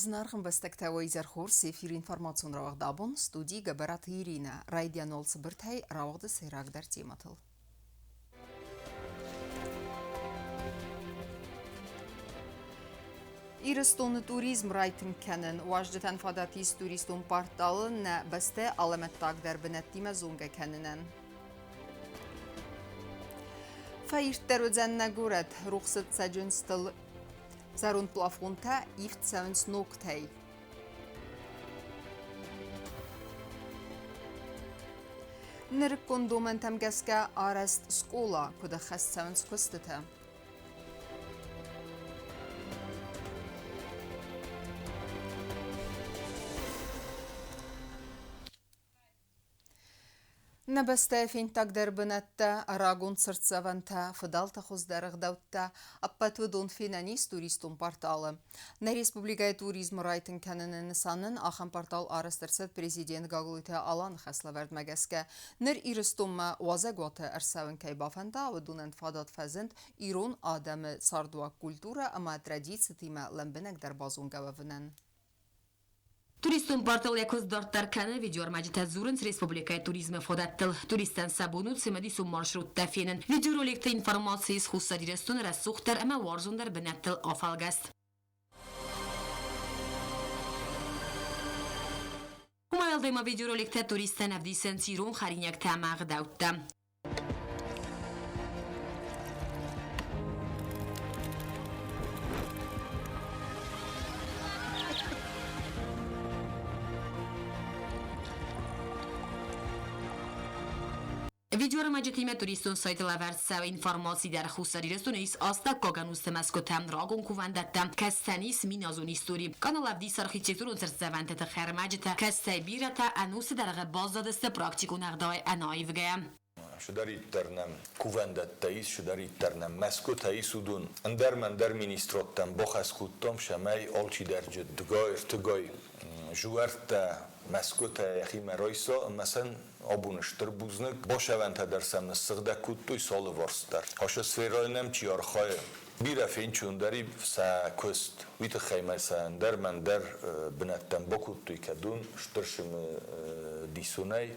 Зынаргъ ӕмбӕстӕгтӕ, уӕ изӕр хорз! Эфиры информацион рауагъд абон студийы Гӕбӕраты Иринӕ. Райдиан уал цыбыртӕй рауагъды сӕйрагдӕр темӕтыл. Ирыстоны туризм райтынг кӕнын. Уазджытӕн фадат ис туристон порталы нӕ бӕстӕ алӕмӕттагдӕр бынӕттимӕ зонгӕ кӕнынӕн. Фӕирддӕр уыдзӕн нӕ горӕт рухсы цӕджындзтыл. Зӕронд плафонтӕ ивд цӕуынц ногтӕй. Нырыккон домӕнтӕм гӕсгӕ арӕзт скъола, куыд ӕххӕст цӕуынц куыстытӕ. Нӕ бӕстӕйы фенддагдӕр бынӕттӕ, рагон цыртдзӕвӕнтӕ, фыдӕлты хуыздӕр ӕгъдӕуттӕ ӕппӕт уыдон фенӕн ис туристон порталы. Нӕ республикӕйы туризмы райтынг кӕныны нысанӕн ахӕм портал арӕзт ӕрцыд президент Гаглойты Аланы хӕслӕвӕрдмӕ гӕсгӕ. Ныр Ирыстонмӕ уазӕгуаты ӕрцӕуын кӕй бафӕнда, уыдонӕн фадат фӕзынд ирон адӕмы цардуаг, культурӕ ӕмӕ традицитимӕ лӕмбынӕгдӕр базонгӕ уӕвынӕн. Туристон портал йӕ куыст дарддӕр кӕны, видеоӕрмӕджытӕ дзурынц республикӕйы туризмы фадӕттыл. Туристтӕн сӕ бон у цымыдисон маршруттӕ фенын. Видеороликты информаци ис Хуссар Ирыстоны рӕсугъддӕр ӕмӕ уарзондӕр бынӕттыл афӕлгӕст. Уымӕй уӕлдай ма видеороликтӕ туристтӕн ӕвдисынц ирон хӕринӕгтӕ ӕмӕ ӕгъдӕуттӕ. Видеоӕрмӕджытимӕ туристон сайты лӕвӕрд цӕуы информаци дӕр. Хуссар Ирыстоны ис астӕуккаг ӕнусты мӕсгуытӕ, рагон кувӕндӕттӕ, кӕцытӕн ис миназон истори. Канал ӕвдисы архитектурон цыртдзӕвӕнты тыххӕй ӕрмӕджытӕ, кӕцытӕй бирӕтӕ ӕнусы дӕргъы баззадысты практикон ӕгъдауӕй ӕнӕаивгӕйӕ. Цыдӕриддӕр нӕм кувӕндӕттӕ ис, цыдӕриддӕр нӕм мӕсгуытӕ ис, уыдон ӕндӕр-мӕндӕр министрадтӕм бахӕс кодтам, цӕмӕй алчидӕр дыгай-ӕртыгай зуӕрттӕ мӕсгуытӕ йӕхимӕ райса ӕмӕ сын абон стыр бузныг. Басӕвӕнтӕ дӕр сӕм ныссыгъдӕг кодтой сӕ алыварс дӕр. Ацы сферӕйы нӕм чи архайы, бирӕ фенчондӕр и сӕ куыст. Уый тыххӕй ма сӕ ӕндӕр-мӕндӕр бынӕттӕм бакодтой, кӕд уым стыр цымыдисонӕй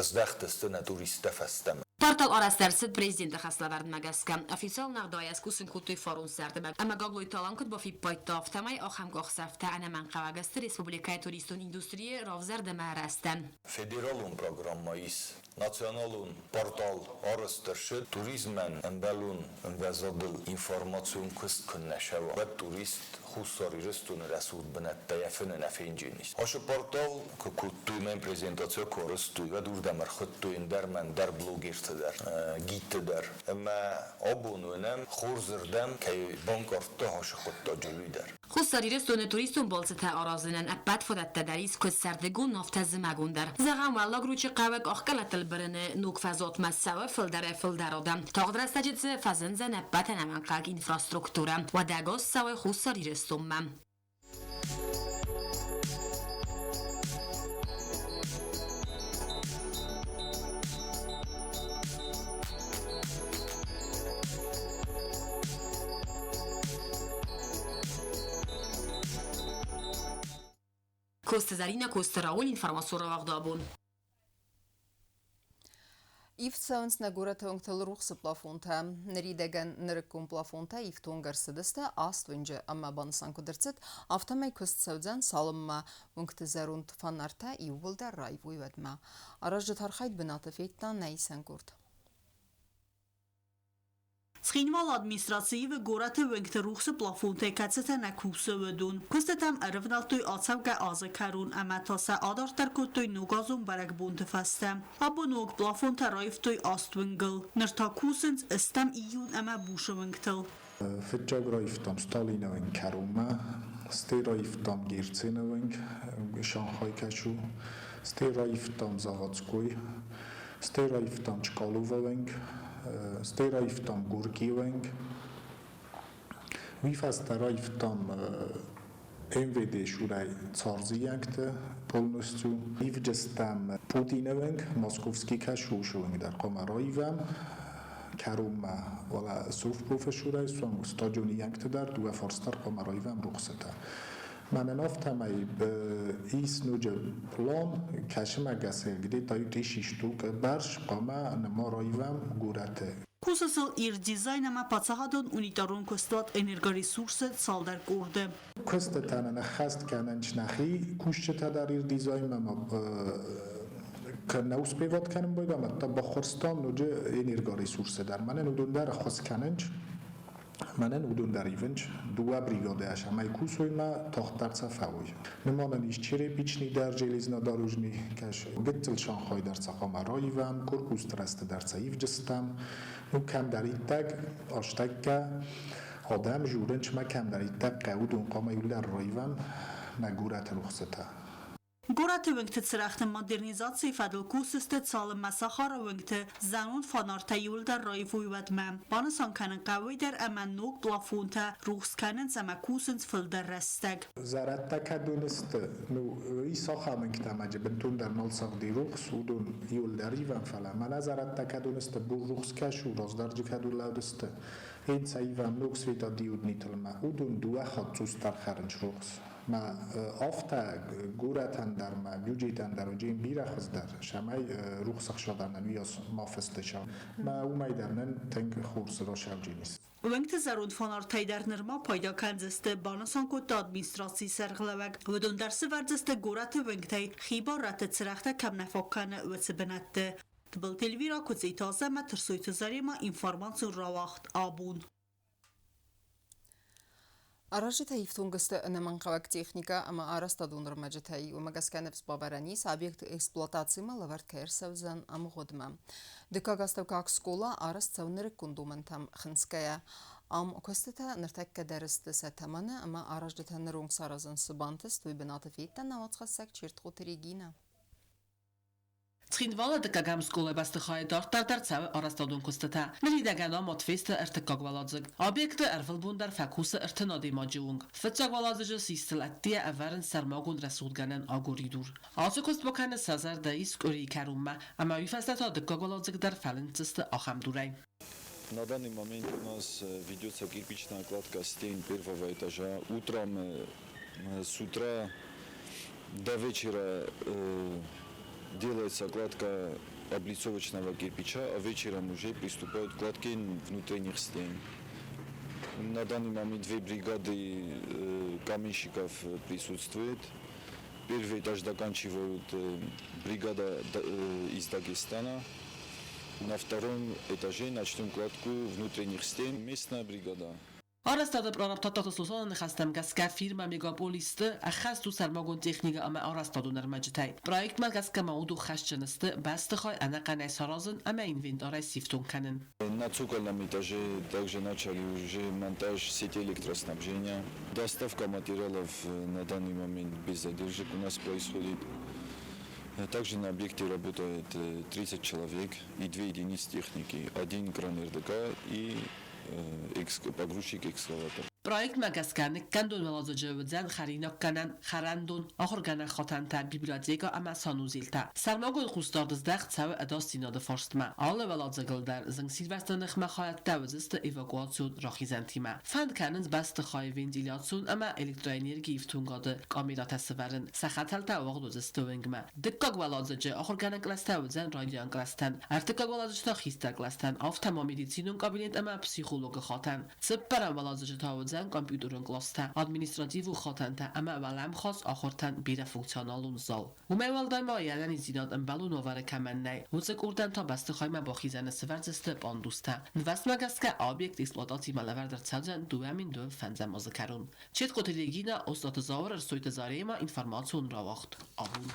Ыздӕхтысты нӕ туристтӕ фӕстӕмӕ. Портал арӕзт ӕрцыд президенты хӕслӕвӕрдмӕ гӕсгӕ. Официалон ӕгъдауӕй скусын кодтой фарон сӕрды ӕмӕ Гаглойты Алан куыд бафиппайдта, афтӕмӕй ахӕм къахдзӕфтӕ ӕнӕмӕнгхъӕуӕг сты республикӕйы туристон индустрийы равзӕрд ӕмӕ рӕзтӕн. Федералон программӕ ис националон портал арӕзт ӕрцыд туризмӕн ӕмбӕлон ӕмвӕзадыл информацион куыст куыннӕ цӕуа, уӕд турист Хуссар Ирыстоны рӕсугъд бынӕттӕ йӕ фыны нӕ фенджын ис. Ацы портал куы кодтой, мӕн презентаци куы арӕзтой, уӕд уырдӕм ӕрхуыдтой ӕндӕр мӕ ӕндӕр блогерты дӕр, гидты дӕр. Ӕмӕ абон уынӕм, хорзырдӕм кӕй банкъардта ацы хъуыддаджы уый дӕр. Хуссар Ирыстоны туристон балцытӕ аразынӕн ӕппӕт фадӕттӕ дӕр ис куыд сӕрдыгон, афтӕ зымӕгон дӕр. Зӕгъӕм, Уӕллаг Ручъы хъӕуы къахкъӕлӕттыл бырыны ног фӕзуатмӕ цӕуы фылдӕрӕй-фылдӕр адӕм. Тагъд рӕстӕджы дзы фӕзындзӕн ӕппӕт ӕнӕмӕнгхъӕуӕг инфраструктурӕ. Уӕдӕ ӕгас цӕуы Хуссар Ирыстонмӕ. Коста Зарина, Коста Рауль, информацион рауагъды абон. Ивд цӕуынц нӕ горӕты уынгтыл рухсы плафонтӕ. Ныридӕгӕн нырыккон плафонтӕ ифтонг ӕрцыдысты аст уынджы ӕмӕ банысан куыд ӕрцыд, афтӕмӕй куыст цӕудзӕн, цалынмӕ уынгты зӕронд фонартӕ иууылдӕр раивой, уӕдмӕ. Аразджыты архайд бынаты федта нӕ исӕн къорд. Цхинвалы администраци ивы горӕты уынгты рухсы плафонтӕй кӕцытӕ нӕ кусы, уыдон. Куыстытӕм ӕрывнӕлдтой ацӕугӕ азы кӕрон ӕмӕ та сӕ адарддӕр кодтой ногазон бӕрӕгбонты фӕстӕ. Абон ног плафонтӕ раивтой аст уынгыл. Ныр та кусынц стӕм июнь ӕмӕ Бушы уынгтыл. Фыццаг раивтам Сталины уынг кӕронмӕ, стӕй раивтам Герцены уынг, Шанхай кӕсу, стӕй раивтам Заводской, стӕй раивтам Чкаловы уынг, стӕй раивтам Горькийы уынг. Уый фӕстӕ раивтам МВД Шурӕй цардзыйӕгты полностью. Ивджыстӕм Путины уынг, Московский кӕсу уыцы уынг дӕр хъуамӕ раивӕм. Кӕронмӕ, уӕлӕ Совпрофы Шурӕй суанг стадионы йӕнгты дӕр дыууӕ фарс дӕр хъуамӕ раивӕм рухсытӕ. Мӕнӕн афтӕмӕй ис ноджы план, кӕсымӕ гӕсгӕ где-то тысячи штук бӕрц хъуамӕ нырма раивӕм горӕты. Кусы сыл ирд дизайн ӕмӕ паддзахадон унитарон куыстуат Энергоресурс-ы цалдӕр къорды. Куыстытӕ нын ӕххӕст кӕнынц нӕхи кусджытӕ дӕр ирд дизайнмӕ ӕмӕ кӕд нӕ успевать кӕнын байдам, уӕд та баххуырстам ноджы Энергоресурсы дӕр. Мӕнӕн уыдон дӕр ӕххуыс кӕнынц. Мӕнӕн уыдон дӕр ивынц дыууӕ бригадӕ ӕмӕ кусой мӕ тагъддӕр сӕ фӕуой. Ныманӕн ис черепичный дӕр, железнодорожный кӕс, гыццыл Шанхай дӕр сӕ хъуамӕ раивӕм, корпусты рӕзты дӕр сӕ ивджыстӕм. Ну, кӕмдӕриддӕр астӕккӕ адӕм журынч мӕ кӕмдӕриддӕр хъӕуы дон хъуамӕ иуылдӕр раивӕм нӕ горӕты рухсытӕ. Горӕты уынгты цырӕгъты модернизацийы фӕдыл кусдзысты, цалынмӕ сахары уынгты зӕронд фонартӕ иуылдӕр раивой, уӕдмӕ. Банысан кӕнын хъӕуы уый дӕр, ӕмӕ ног плафонтӕ рухс кӕнынц ӕмӕ кусынц фылдӕр рӕстӕг. Зӕрӕдтӕ кӕдон сты, ну, ис ахӕм уынгтӕ ӕмӕ бынтондӕр нал сыгъди рухс, уыдон иуылдӕр ивӕм, фӕлӕ мӕнӕ зӕрӕдтӕ кӕдон сты, бур рухс кӕс у, раздӕрджы кӕдон лӕуд сты, ен сӕ ивӕм ног светодиоднитыл ӕмӕ уыдон дыууӕ хатт цъусдӕр хӕрынц рухс. Мӕ афтӕ горӕтӕн дӕр, мӕ бюджетӕн дӕр уыди бирӕ хуыздӕр, цӕмӕй рухс ӕхсадӕнӕн уыйас ма фӕстӕ Мӕ уымӕй дӕр нын тынг хорз росӕвджын ис. Уынгты зӕронд фонартӕй дӕр нырма пайда кӕндзысты, банысан кодта администрацийы сӕргълӕууӕг. Уыдон дӕр сывӕрдзысты горӕты уынгтӕй хибар рӕтты цырӕгътӕ кӕм нӕ фаг кӕны, уыцы бынӕтты. Тыбылты Эльвира, Куыдзиты Азӕмӕт, Тырсойты Заремӕ, информацион рауагъд «Абон». Аразджытӕ ифтонг сты ӕнӕмӕнгхъӕуӕг техникӕ ӕмӕ арӕзтадон ӕрмӕджытӕй. Уымӕ гӕсгӕ ныфс бавӕрӕн ис, объект эксплуатацимӕ лӕвӕрд кӕй ӕрцӕудзӕн ӕмгъуыдмӕ. Дыккаг астӕуккаг скъола арӕзт цӕуы нырыккон домӕнтӕм хынцгӕйӕ. Ам куыстытӕ ныртӕккӕ дӕр сты сӕ тӕмӕны ӕмӕ аразджытӕ ныронг саразын цы бантыст, уый бынаты федта нӕ уацхӕссӕг Чертхъоты Регинӕ. Цхинвалы дыккӕгӕм скъолайы бӕстыхайы дарддӕр дӕр цӕуы арӕзтадон куыстытӕ. Ныридӕгӕн амад фесты ӕртыккаг уӕладзыг. Объекты ӕрвылбон дӕр фӕкусы 30 адӕймаджы онг. Фыццаг уӕладзыджы систыл ӕддейӕ ӕвӕрынц сӕрмагонд рӕсугъдгӕнӕн агуыридур. Ацы куыст бакӕны сӕ зӕрдӕ ис къуырийы кӕронмӕ, ӕмӕ уый фӕстӕ та дыккаг уӕладзыг дӕр фӕлынддзысты ахӕм дурӕй. На данный момент у нас ведется кирпичная кладка стен первого этажа. Утром, с утра до вечера делается кладка облицовочного кирпича, а вечером уже приступают к кладке внутренних стен. На данный момент две бригады каменщиков присутствуют. Первый этаж доканчивают бригада из Дагестана. На втором этаже начнем кладку внутренних стен. Местная бригада. Арӕзтады прораб Тадтаты Сосланы ныхӕстӕм гӕсгӕ фирмӕ Мегаполисты ӕххӕст у сӕрмагонд техникӕ ӕмӕ арӕзтадон ӕрмӕджытӕй. Проектмӕ гӕсгӕ ма уыдон хӕсджын сты бӕстыхай ӕнӕхъӕнӕй саразын ӕмӕ инвентарӕй сифтонг кӕнын. На цокольном этаже также начали уже монтаж сети электроснабжения. Доставка материалов на данный момент без задержек у нас происходит. Также на объекте работает 30 человек и 2 единицы техники. Один кран РДК и погрузчик-экскаватор. Проектмӕ гӕсгӕ ныккӕндон уӕладзыджы уыдзӕн хӕринаггӕнӕн, хӕрӕндон, ахуыргӕнӕн хатӕнтӕ, библиотекӕ ӕмӕ санузелтӕ. Сӕрмагонд хъусдард здӕхт цӕуы ӕдасдзинады фарстмӕ. Алы уӕладзыгыл дӕр зынгсирвӕзты ныхмӕ хайӕдтӕ уыдзысты эвакуацион рахизӕнтимӕ. Фӕнд кӕнынц бӕстыхайы вентиляцион ӕмӕ электроэнергийы ифтонгады камерӕтӕ сӕвӕрын. Сӕ хӕтӕлтӕ уагъд уыдзысты уынгмӕ. Дыккаг уӕладзыджы ахуыргӕнӕн кълӕстӕ уыдзӕн райдиан кълӕстӕн, ӕртыккаг уӕладзыджы та хистӕр кълӕстӕн, афтӕ ма медицинон кабинет ӕмӕ психологы хатӕн. Цыппӕрӕм уӕладзыджы та уыдзӕн компьютерон къластӕ, административон хатӕнтӕ ӕмӕ уӕлӕмхас ахуыртӕн бирӕфункционалон зал. Уымӕй уӕлдай ма йе ӕнӕниздзинад ӕмбӕлон уавӕры кӕмӕн нӕй, уыцы къордӕн та бӕстыхаймӕ бахизӕны сӕвӕрдзысты пандустӕ. Нывӕстмӕ гӕсгӕ объект эксплуатацимӕ лӕвӕрд ӕрцӕудзӕн 2025 азы кӕрон. Четкоты Регина, Остъаты Зауыр, Ӕрсойты Заремӕ, информацион рауагъд «Абон».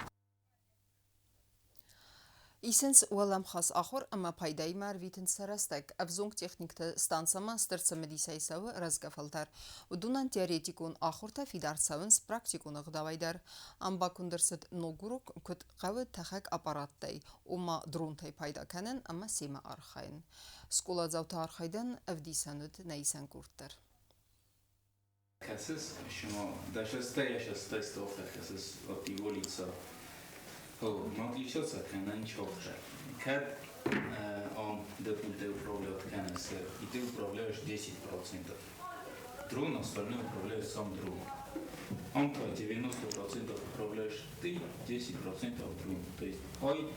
Исынц уӕлӕмхас ахуыр ӕмӕ пайдаимӕ ӕрвитынц сӕ рӕстӕг. Ӕвзонг техникты станцӕмӕ стыр цымыдисӕй цӕуы рӕзгӕ фӕлтӕр. Уыдонӕн теоретикон ахуыртӕ фидар цӕуынц практикон ӕгъдауӕй дӕр. Ам баконд ӕрцыд ног урок, куыд хъӕуы тӕхӕг аппараттӕй, ома дронтӕй пайда кӕнын ӕмӕ семӕ архайын. Скъоладзауты архайдӕн ӕвдисӕн уыд нӕ исӕн къорд дӕр. Кӕсыс, даже стоящая столка, кӕсыс от его лица. О, отличаться кӕнӕн чётко. Кӕд он ды пультӕй управлять кӕныс, и ты управляешь 10%. Дрон остальное управляет сам дрон. Ам та 90% управляешь ты, 10% дрон. То есть ай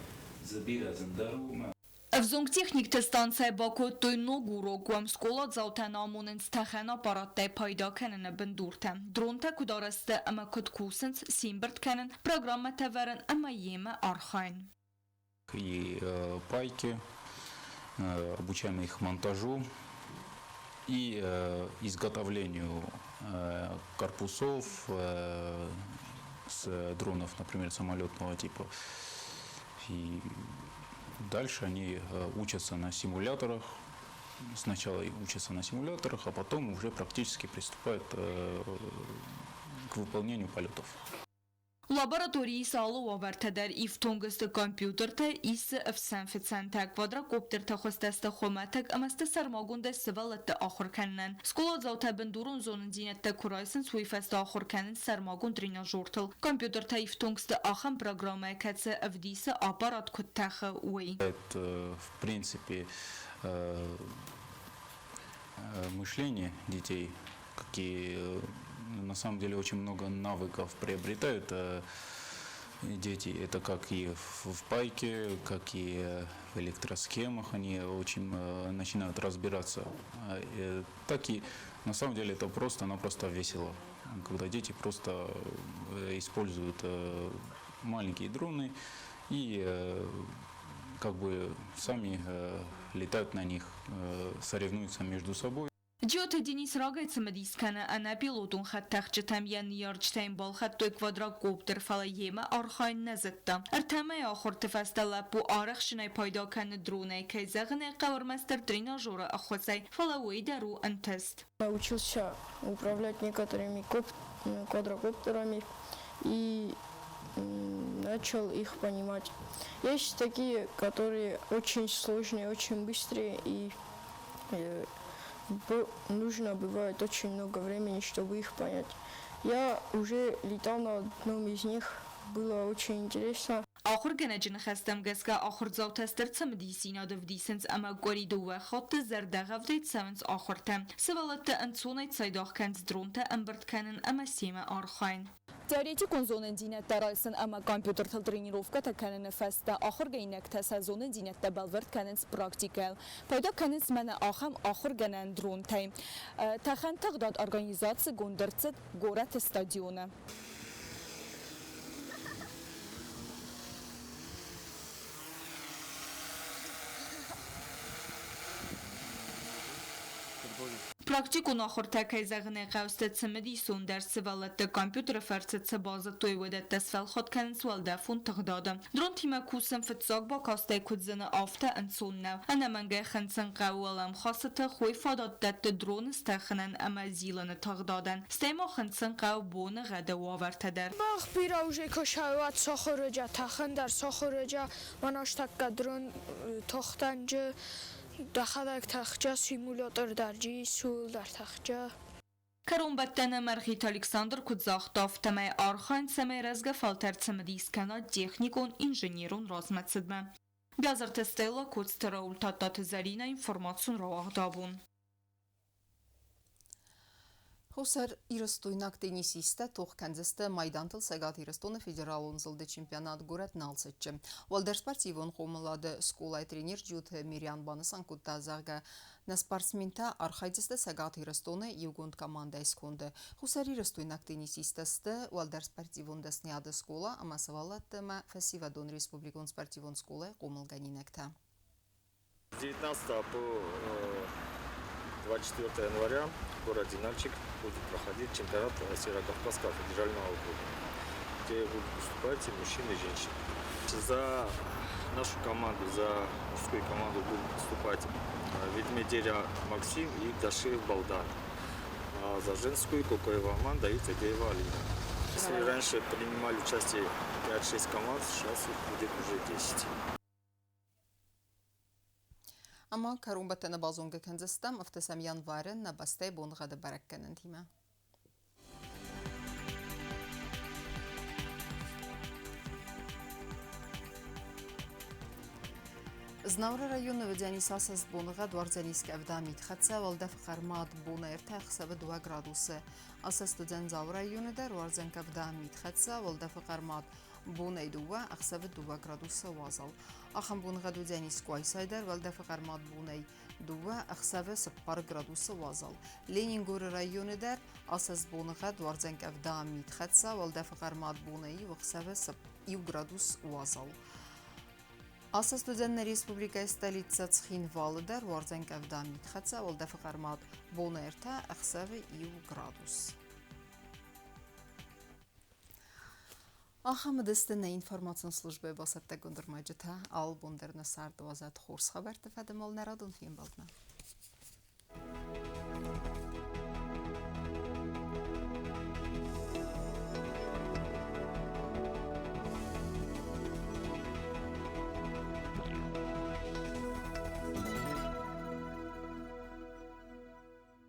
забира зындар у мӕ. Ӕвзонг техникты станцӕйы бакодтой ног урок. Уым скъоладзаутӕн амонынц тӕхӕн аппараттӕй пайда кӕныны бындуртӕ. Дронтӕ куыд арӕзт ӕмӕ куыд кусынц, се мбырд кӕнын, программӕтӕ вӕрын ӕмӕ йемӕ архайын. И пайки, обучаем их монтажу и изготовлению корпусов с дронов, например, самолетного типа. И дальше они учатся на симуляторах. Сначала учатся на симуляторах, а потом уже практически приступают к выполнению полетов. Лабораторийы ис алы уавӕртӕ дӕр, ифтонг сты компьютертӕ, ис дзы ӕфсӕнфыцӕнтӕ, квадрокоптертӕ, хуызтӕ сты хуымӕтӕг ӕмӕ сты сӕрмагондӕй сывӕллӕтты ахуыр кӕнынӕн. Скъоладзаутӕ бындурон зонындзинӕдтӕ куы райсынц, уый фӕстӕ ахуыр кӕнынц сӕрмагонд тренажертыл. Компьютертӕ ифтонг сты ахӕм программӕйӕ, кӕцы ӕвдисы, аппарат куыд тӕхы, уый. Это, в принципе, мышление детей, какие на самом деле очень много навыков приобретают дети. Это как и в пайке, как и в электросхемах они очень начинают разбираться. Так и на самом деле это просто-напросто весело, когда дети просто используют маленькие дроны и как бы сами летают на них, соревнуются между собой. Джиоты Денис рагӕй цымыдис кӕны ӕнӕпилотон хӕдтӕхджытӕм, йӕ ныййарджытӕ йын балхӕдтой квадрокоптер, фӕлӕ йемӕ архайын нӕ зыдта. Ӕртӕ мӕйы ахуырты фӕстӕ лӕппу арӕхстджынӕй пайда кӕны дронӕй, кӕй зӕгъын ӕй хъӕуы, ӕрмӕстдӕр тренажеры ӕххуысӕй, фӕлӕ уый дӕр у ӕнтыст. Научился управлять некоторыми квадрокоптерами и начал их понимать. Есть такие, которые очень сложные, очень быстрые и нужно бывает очень много времени, чтобы их понять. Я уже летал на одном из них, было очень интересно. Ахуыргӕнӕджы ныхӕстӕм гӕсгӕ ахуырдзаутӕ стыр цымыдисдзинад ӕвдисынц ӕмӕ къуыри дыууӕ хатты зӕрдӕргъӕвдӕй цӕуынц ахуыртӕ. Сывӕллӕтты ӕнцонӕй цайдагъ кӕнынц дронтӕ ӕмбырд кӕнын ӕмӕ семӕ архайын. Теоретикон зонындзинӕдтӕ райсын ӕмӕ компьютертыл тренировкӕтӕ кӕныны фӕстӕ ахуыргӕнинӕгтӕ сӕ зонындзинӕдтӕ бӕлвырд кӕнынц практикӕйыл. Пайда кӕнынц мӕнӕ ахӕм ахуыргӕнӕн дронтӕй. Тӕхӕн тыгъдад организацигонд ӕрцыд горӕты стадионы. Практикон ахуыртӕ, кӕй зӕгъын ӕй хъӕуы, сты цымыдисондӕр. Сывӕллӕтты компьютеры фӕрцы цы базыдтой, уыдӕттӕ сфӕлхатт кӕнынц уӕлдӕфон тыгъдады. Дронтимӕ кусын фыццаг бакастӕй куыд зыны, афтӕ ӕнцон нӕу. Ӕнӕмӕнгӕй хынцын хъӕуы уӕлӕмхасы тых, уый фадат дӕтты дроны стӕхынӕн ӕмӕ зилыны тыгъдадӕн. Стӕй ма хынцын хъӕуы боныгъӕды уавӕртӕ дӕр. Мах бирӕ уже косӕуат сахуырыджа тӕхын дӕр сахуырыджа манастакка дрон тохтӕнджы дӕхӕдӕг тӕхджа симулятор дӕр исул дӕр тӕхджа. Кӕронбӕттӕны Мӕргъиты Александр куыд загъта, афтӕмӕй архайынц, цӕмӕй рӕзгӕ фӕлтӕр цымыдис кӕна техникон, инженерон размӕцыдмӕ. Бязырты Стелла, Коцты Рауль, Тадтаты Зӕринӕ, информацион рауагъд абон. Хуссар-Ирыстойнаг теннисисттӕ тох кӕндзысты майдантыл Цӕгат Ирыстоны федералон зылды чемпионат горӕт Налцыччы. Уӕлдӕр спортивон хъомылады скъолайы тренер Джиоты Мириан банысан кодта, зӕгъгӕ, нӕ спортсментӕ архайдзысты Цӕгат Ирыстоны иугонд командӕйы сконды. Хуссарирыстойнаг теннисисттӕ сты уӕлдӕр спортивон дӕсныйады скъола ӕмӕ сывӕллӕтты ӕмӕ фӕсивӕдон республикон спортивон скъолайы хъомылгӕнинӕгтӕ. С 19 по 24 января в городе Нальчик будет проходить чемпионат Северокавказского федерального округа, где будут выступать и мужчины, и женщины. За нашу команду, за мужскую команду будут выступать Ведмедеря Максим и Дашиев Балдан. А за женскую Кокоева Аманда и Тадеева Алина. Если раньше принимали участие 5-6 команд, сейчас их будет уже 10. Ӕмӕ кӕронбӕттӕны базонгӕ кӕндзыстӕм ӕвдӕсӕм январы нӕ бӕстӕйы боныгъӕды бӕрӕггӕнӕнтимӕ. Знауыры районы уыдзӕнис асӕст боныгъӕд, уардзӕнис къӕвда, митхӕццӕ, уӕлдӕфы хъӕрмад бонӕй ӕртӕ, ӕхсӕвы дыууӕ градусы. Асӕст уыдзӕн Дзауы районы дӕр, уардзӕн къӕвда, митхӕццӕ, уӕлдӕфы хъӕрмад бонӕй дыууӕ, ӕхсӕвы дыууӕ градусы уазал. Ахӕм боныгъӕд уыдзӕнис Къуайсайы дӕр, уӕлдӕфы хъӕрмад бонӕй дыууӕ, ӕхсӕвы цыппар градусы уазал. Ленингоры районы дӕр асӕст боныгъӕд, уардзӕн къӕвда, митхӕццӕ, уӕлдӕфы хъӕрмад бонӕй иу, ӕхсӕвы иу градус уазал. Асӕст уыдзӕн нӕ республикӕйы столицӕ Цхинвалы дӕр, уардзӕн къӕвда, митхӕццӕ, уӕлдӕфы хъӕрмад бонӕй ӕртӕ, ӕхсӕвы иу градус. Ахӕм уыдысты нӕ информацион службӕйы бацӕттӕгонд ӕрмӕджытӕ. Алы бон дӕр нӕ царды уадзӕд хорз хабӕртты фӕдыл нӕ радон фембӕлдмӕ.